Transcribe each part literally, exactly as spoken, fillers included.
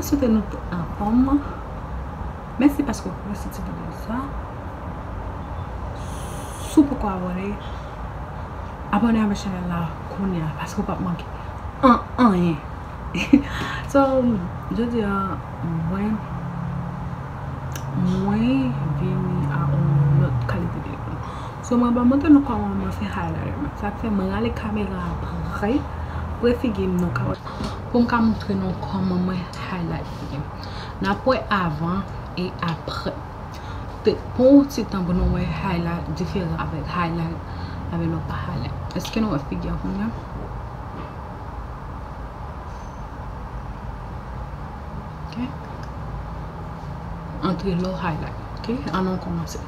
Swete nou tout anfòm. Mèsi paske w fè pati ti videyo sa. Si w poko abòne, abòne avèk chanèl la kounye a, paske w p ap manke an, anyen. So, jodi a, mwen, mwen vini a yon lòt kalite telefòn. So, mwen ba montre nou kòman mwen fè highlighter mwen. Sa k fè mwen rale kamera a pre, pre figi m, nou ka wè. Pou m ka montre nou kòman mwen highlight figi m. N ap wè avan e apre. Te pran yon ti tan pou nou wè highlight diferan avèk highlight avèk lè w pa highlight. Èske nou wè figi an kounye a? Ok. Antre lè w highlight. Ok, ann nou kòmanse.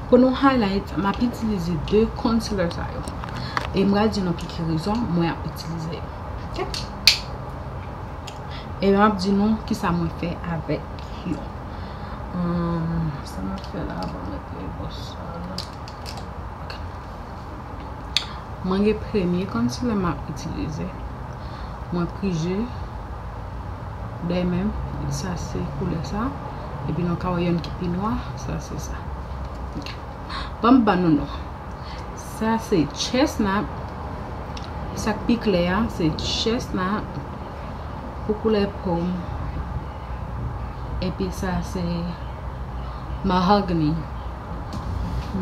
Pou nou highlight, m ap itilize de concealer sa yo. E m pral di nou pou ki rezon mwen ap itilize yo. Ok? E m ap di nou kisa mwen fè avèk yo. Ahn, sa m ap fè la, ban m mete bò sa la. Ok. Mwen gen premye concealer m ap itilize. Mwen prije dèyè menm, sa se koulè sa. Epi nou ka wè yonn ki pi nwa, sa se sa. Ok. Ban m ban nou non. Sa se chestnut. Sa k pi klè a, se chestnut pou koulè po m. Epi sa se mahogany.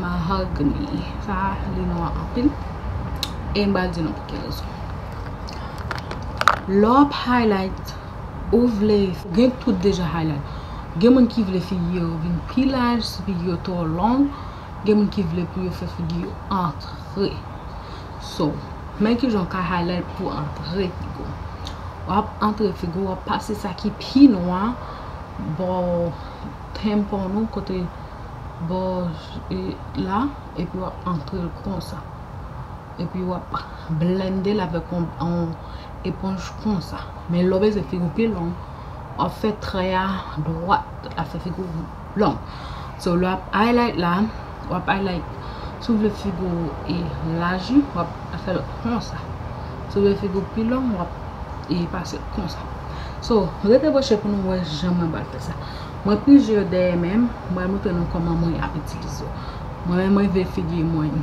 Mahogany. Sa li nwa anpil. E m pral di nou pou ki rezon. Lè w ap highlight, ou vle, gen tout deja highlight. Gen moun ki vle figi yo vin pi laj, si figi yo twò long. Gen moun ki vle pou yo fè figi yo antre. So, men kijan w ka highlight pou antre figi w. W ap antre figi w, w ap pase sa ki pi nwa bò temple nou, kote bò, e, la, epi w ap antre l konsa. Epi w ap blende l avèk yon, yon eponj konsa. Men lè w bezwen figi w pi long, w ap fè trè a dwat, l ap fè figi w long. So, lè w ap highlight la, w ap highlight, si w vle figi w e laji, w ap fè l konsa. Si w vle figi w pi long, w ap e pase l konsa. So, rete branche pou nou wè jan mwen pral fè sa. Mwen prije yo dèyè menm, mwen montre nou kòman mwen ap itilize yo. Mwen menm, mwen vle figi mwen.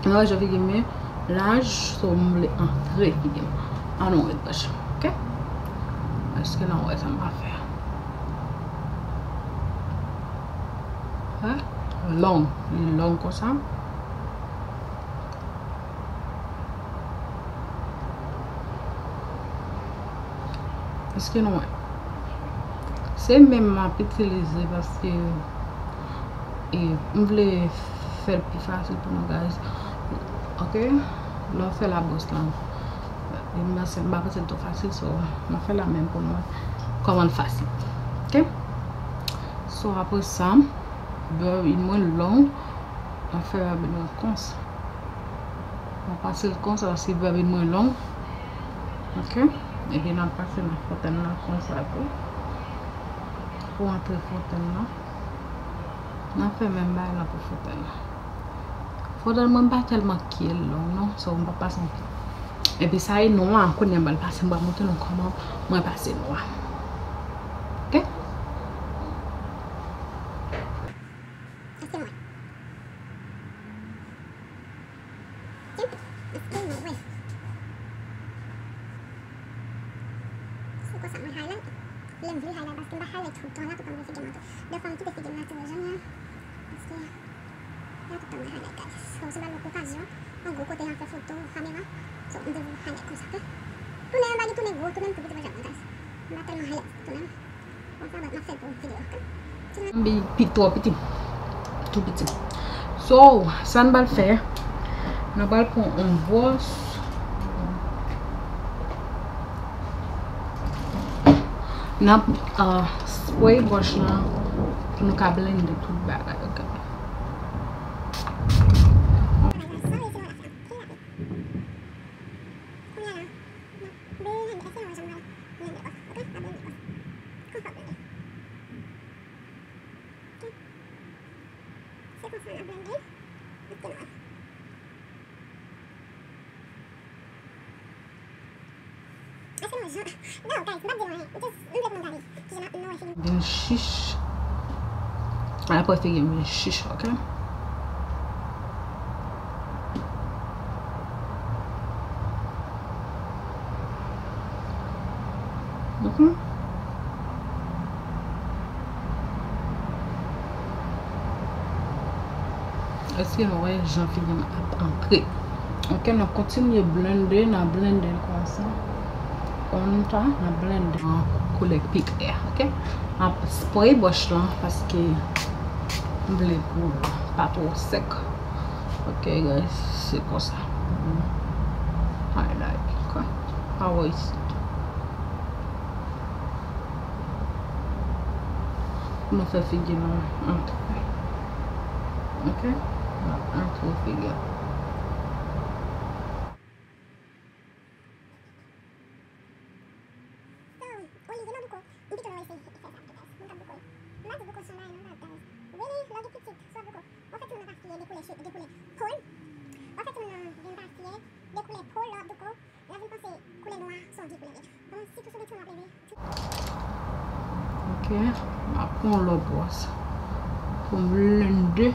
Mwen wè jan figi mwen laj, so m vle antre figi m. Ann nou ret branche, ok? Èske nou wè sa m ap fè a? Hein? Long, li long konsa. Èske nou wè? Se menm m ap itilize paske, e, m vle fè l pi fasil pou nou, guys. Ok? Lè w fè labòs la, e, m panse, m pa panse l twò fasil, so, m ap fè la menm pou nou wè kòman l fasil. Ok? So, apre sa, bèbèn mwen long, m ap fè bèbèn mwen konsa. Mwen pase l konsa paske bèbèn mwen long. Ok? Epi n ap pase nan fontèn nan konsa tou. Pou antre fontèn nan. N ap fè menm bagay la pou fontèn nan. Fontèn mwen pa tèlman kye l long non, so m pa pase anpil. Epi sa e nwa, kounye a m pral pase, m pral montre nou kòman mwen pase nwa. Ok? Èske mwen? Èske mwen wè? Se konsa mwen highlight. Lè m vle highlight, paske m pa highlight tout tan la, tout tan m vle figi m antre. Dèfwa m kite figi m natirèl jan li ye. Paske, la tout tan mwen highlight, guys. So, se pa yon okazyon, yon gwo kote y ap fè foto, kamera. So, m te vle highlight konsa, ok? Tounen, m pa gen tounen gwo, tounen m tou piti, pa janm, guys. M pa tèlman highlight tounen m. Bi pi twò piti. Tou piti. So, sa n pral fè, nou pral pran yon bwòs. N ap, ah, spray bwòs lan pou nou ka blende tout bagay, ok? Blende, èske nou wè jan m pral blende, ok? N ap blende, ok? Konsa w blende. Ok. Se konsa n ap blende. Èske nou wè? Paske non, jan, non, guys, m p ap di nou anyen. M just, m vle pou nou gade kijan m ap, nou wè figi m. Vin chich. Apre figi m vin chich, ok? Mhm. Èske nou wè jan figi m ap antre? Ok, n ap kontinye blende, n ap blende l konsa. Konsa, n ap blende an koulè pi klè, ok? M ap spray bòch lan paske m vle pou l pa twò sèk. Ok, guys, se konsa. Highlight, ok? How is it? Pou nou fè figi nou antre. Ok? N ap antre figi a. So, olivye nan bouko, m pito nou eseye fè sa tou, guys. Moun k ap bouko yo. M pa di bouko se yon bagay non, but guys, really, lè w gen pitit, swa bouko, w ap fè timoun nan pa file de koulè che-, de koulè po l. W ap fè timoun nan vin pa file de koulè po l lè w ap bouko. Lè w vin panse koulè nwa se yon vye koulè vre. Bon, sitou sou de timoun w ap leve. Ok, m ap pran yon lòt bwòs pou m blende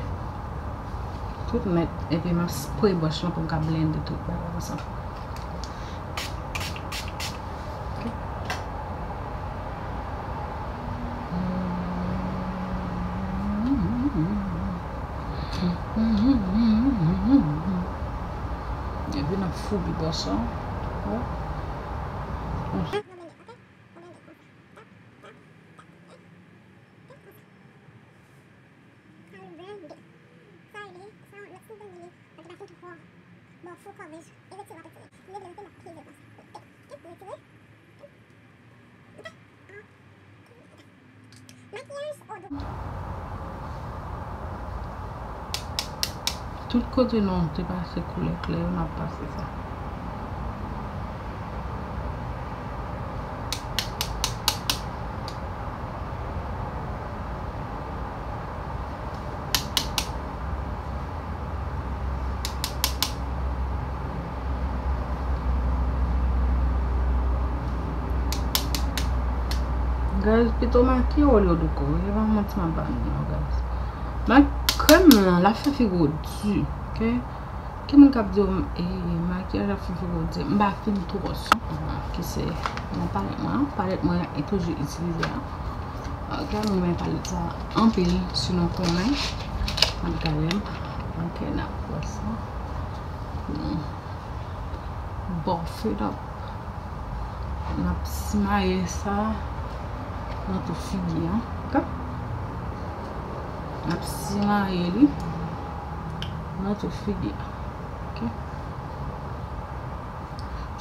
tout nèt, epi m ap spray bòch lan pou m ka blende tout bagay ansanm. Ok. Epi n ap foubi bòs lan. Wè. Sa rele, sa rele, sa yon lòt sou blende li, paske pa fin twò. Bon, full coverage, e retire, retire. M vle retire, m ap retire konsa. Wi, retire. Makiyaj o do. Tout kote nou te pase koulè klè yo, n ap pase sa. Guys, pito makiye w olye w douko. E pa manti m ap ba nou non, guys. Mak-, krèm lan, l ap fè figi w di, ok? Ki moun k ap di w, e, makiyaj ap fè figi w di? M pa fin twò si, ki se nan palèt mwen an. Palèt mwen e toujou itilize a. Ok, m renmen palèt sa anpil, si nou konnen. M ap gade l. Ok, n ap pran sa. Pou nou buff it up. N ap simaye sa nan tou figi a. Ok? N ap simaye li nan tou figi a. Ok?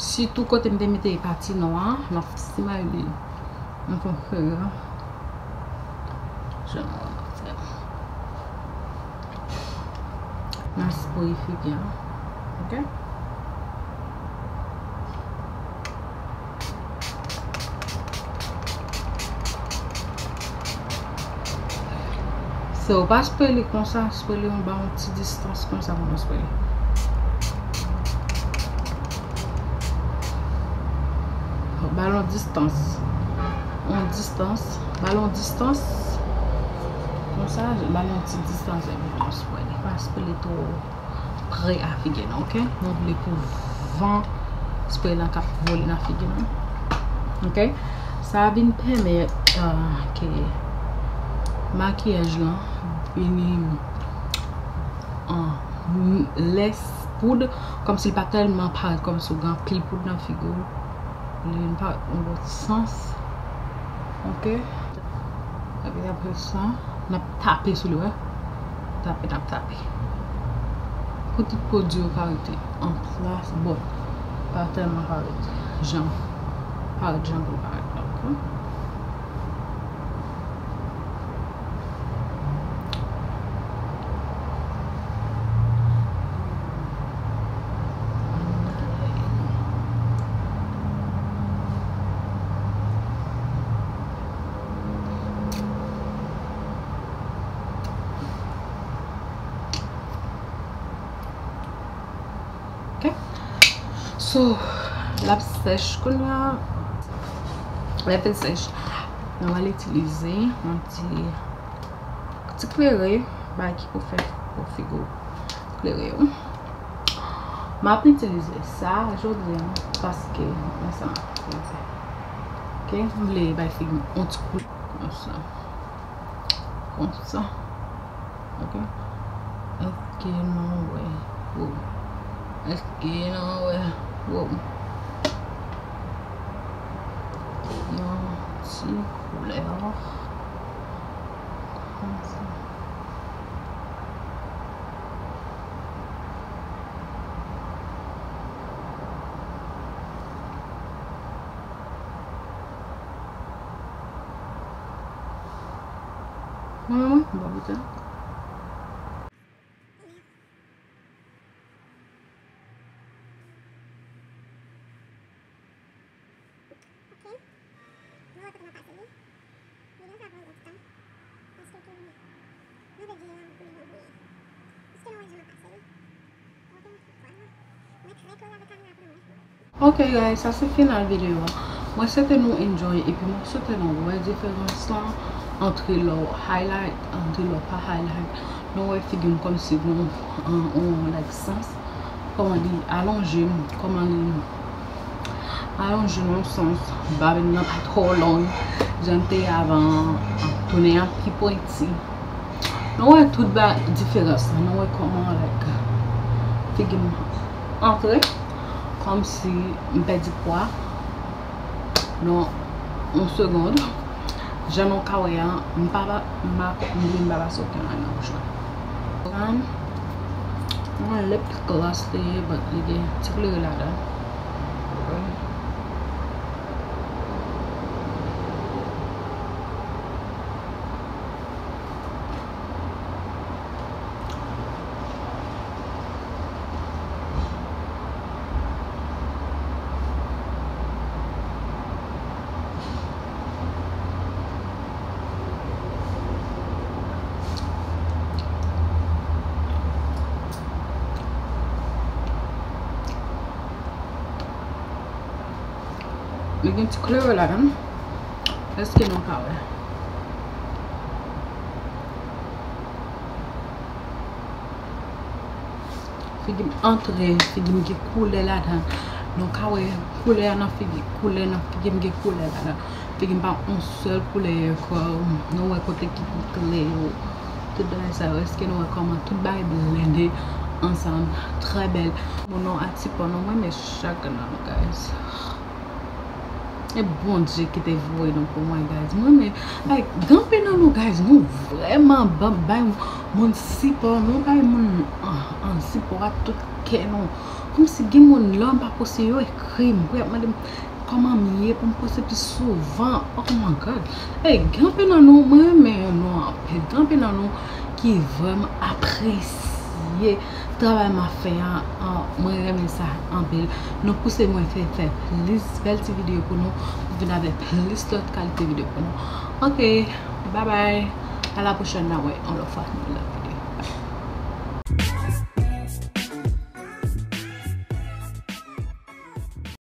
Sitou kote m te mete pati nwa a, n ap simaye li. N ap fè l. Jan nou wè. N ap spray figi a. Ok? So, pa spray li konsa, spray li yon, ba yon ti distans konsa pou nou spray li. Ba l yon distans. Yon distans. Ba l yon distans. Konsa, ba l yon ti distans epi pou nou spray li. Pa spray li twò pre a figi nou, ok? Nou vle pou van spray lan k ap vole nan figi nou. Ok? Sa a vin pèmèt, ah, ke makiyaj lan vini, ah, lès poud, kòmsi l pa tèlman parèt kòmsi w gen anpil poud nan figi w. Li vin parèt yon lòt sans. Ok? Epi apre sa, n ap tape sou li, wè. Tape, n ap tape. Pou tout pwodui yo ka rete an plas, bon, pa tèlman ka rete jan, parèt jan pou l parèt, dakò? Ok. So, l ap sèch kounye a. Lè fè sèch, nou pral itilize yon ti, ti klere, bagay ki pou fè pou figi w klere yo. M ap itilize sa jodi a paske men sa m ap itilize. Ok, m vle bay figi m yon ti koulè konsa. Konsa. Ok. Èske nou wè? Wow. Èske nou wè? Wow. Yon ti koulè. Konsa. Mwen, mwen, m pa pote. Ok. Nou wè kote m ap pase li. Li gentan pran yon ti tan. Paske ke nou vle gen yon koulè byen. Èske nou wè jan m ap pase li? Ok, vwala. Mwen trè klè avèk kamera pou nou wè. Ok guys, sa se final videyo a. Mwen swete nou enjoy epi mwen swete nou wè diferans lan antre lè w highlight, antre lè w pa highlight. Nou wè figi m kòmsi gon, an, an, like, sans. Kòman li alonje, kòman li alonje nan sans, bab nan pa twò long, jan l te ye avan an, tounen an pi pwenti. Nou wè tout ba diferans lan, nou wè kòman, like, figi m antre, kòmsi m pèdi pwa nan yon segond. Jan nou ka wè a, m pa, m pa, m vle m pa pase okenn lay nan bouch mwen. Yon lip gloss li ye, but li gen ti klere ladan. Li gen ti klere ladan. Èske nou ka wè? Figi m antre, figi m gen koulè ladan. Nou ka wè koulè a nan figi, koulè nan figi m gen koulè ladan. Figi m pa yon sèl koulè, kò, nou wè kote ki pi klè yo. Tout bagay sa yo, èske nou wè kòman tout bagay blende ansanm, trè bèl. Mon nom a ti pò, non, mwen renmen chak nan nou, guys. E Bondye ki te voye nou pou mwen, guys. Mwen, men, like, gen anpil nan nou, guys, nou vrèman ban, bay moun sipò, nou bay moun, ah, ah, sipò ak tout kè nou. Kòmsi gen moun, lè m pa poste, yo ekri m, pou y ap mande m kòman m ye, pou m poste pi souvan. Oh my God. Hey, gen anpil nan nou, mwen renmen nou anpil. Gen anpil nan nou ki vrèman apresye travay m ap fè a, an, mwen renmen sa anpil. Nou pouse mwen fè, fè plis bèl ti videyo pou nou, pou vin avèk plis lòt kalite videyo pou nou. Ok, bye bye. A la pwochèn, n a wè yon lòt fwa.